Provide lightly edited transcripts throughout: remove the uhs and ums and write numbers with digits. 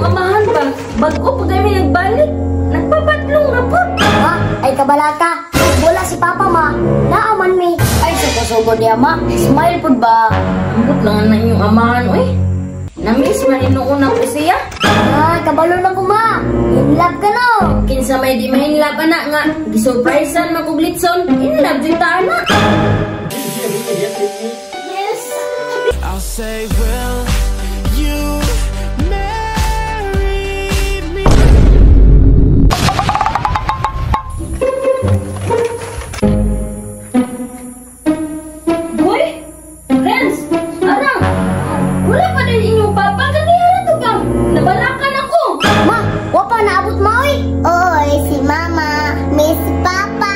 inyong amahan ba? Bag-o pa kami nagbalik. Nagpapadlong na po. Ma, ay kabalaka. Wala si Papa, ma. Naaman mi. Ay, sugod niya, ma. Smile pud ba? Ambot lang na inyong amahan, uy. Namiss man inuuna ko siya. Ah, kabalo na ko, ma. In love ka, no? Kinsa may di mahinlab ana nga gisurprisean man kog litson. In love jud ta ana. Yes. I'll say, will you marry me? Boy, Renz, ara. Wala pa din inyong papa kaniya to ba? Nabalakan ako. Ma, wa pa naabot ma, oy. Oy, si Mama, miss Papa.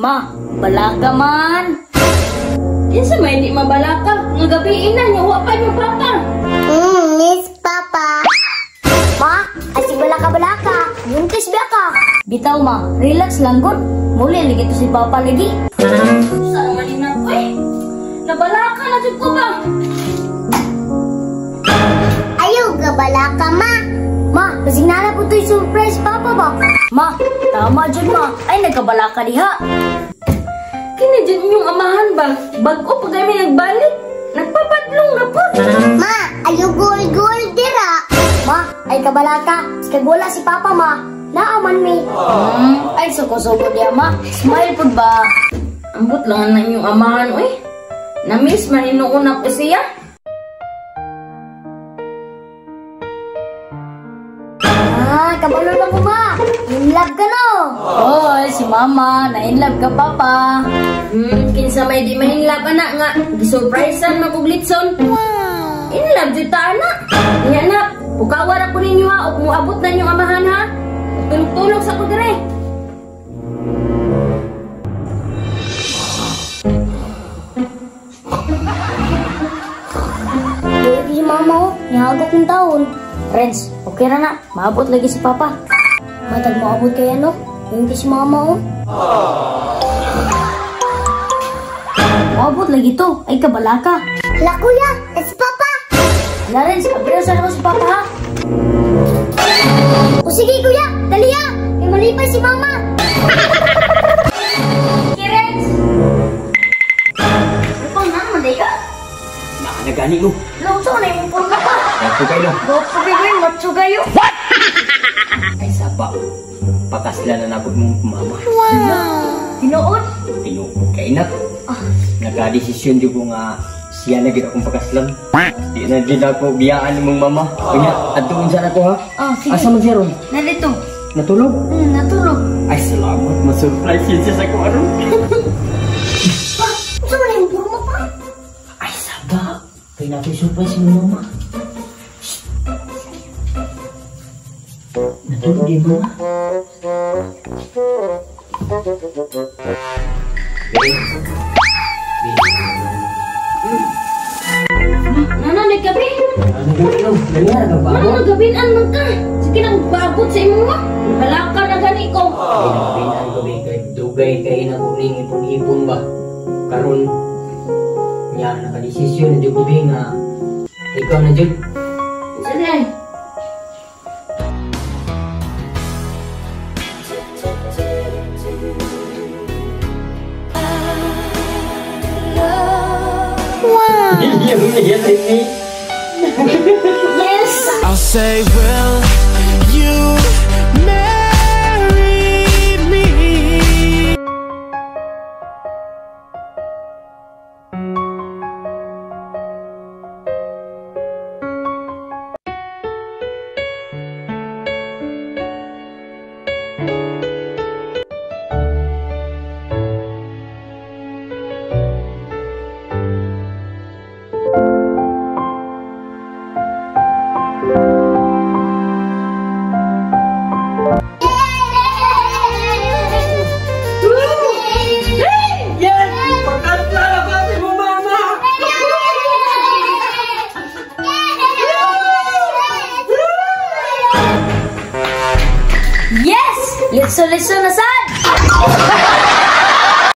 Ma, balaka man. Kinsa may di mabalaka nga gabi ina niya wa pa inyong papa. Miss Papa. Ma, ay si balaka-balaka. Buntis ba ka? Bitaw, ma. Relax lang gud. Muli lagi to si Papa lagi. Sa man ina ko eh. Nabalaka na jud ko ba? Ayaw gabalaka, ma. Ma, basig na po to'y surprise Papa ba? Ma, tama jud, ma. Ay nagkabalaka diha. Kini jud inyong amahan ba? Bag-o pa kami nagbalik. Nagpapadlong na po. Ma, ayaw gol-gol dira. Ma, ay kabalaka. Kag wala si Papa, ma. Naaman mi. Ay suko-suko niya, ma. Smile pud ba? Ambot lang na inyong amahan, uy. Namiss man inuuna ko siya. Ah, kabalo na ko, ma. In love ka, no? Oy, si Mama, na in love ka, Papa. Kinsa may di mahinlab ana nga gisurprisean man kog litson. Wow. In love jud ta ana. Nya na, pukawa ra ko ninyo ha ug moabot na inyong amahan ha. Tulog-tulog sa ko dire. Dili si Mama, oh. Nihagok ng taon. Renz, okay ra na. Maabot lagi si Papa. Matag moabot kaya, no? Dili si Mama, oh. Maabot lagi to. Ay kabalaka. Hala, kuya, si Papa. Hala, Renz, abriyo sa si Papa ha. O sige, kuya. Dali, ha. May malipay si Mama. Sige, Renz. Ano pang naman, day ka? Naka nagani mo. Lungso na yung purma pa. Dato kayo. Gopo kayo, macho kayo. What? Ay, saba. Pakasla na napod mong mama. Wow. Tinuod? Tinuod kay na. Nakadesisyon di ko nga siya na gid akong pakaslan. Di na gid ako biyaan ni mong mama. Kunya, adtuon sa nako ha. Ah, sige. Asa man siya ron? Nandito. Natulog? Natulog. Ay, salamat. Ma-surprise yun siya sa ko aron. Pa, unsa man yung purma pa? Ay, saba. Kay natin surprise mo mama. Shh. Natulog din mama. Nana, naggabi. Ano gabi? Ano nagabinan man ka? Sige na, magpaabot sa imo ha. Nabalaka na gani ko. Ay, nagabinan ko ba? Kay dugay kay na ko ning ipon-ipon ba? Karon nya nakadesisyon na jud ko nga ikaw na jud. Sige. Wow. Yes. I'll say, will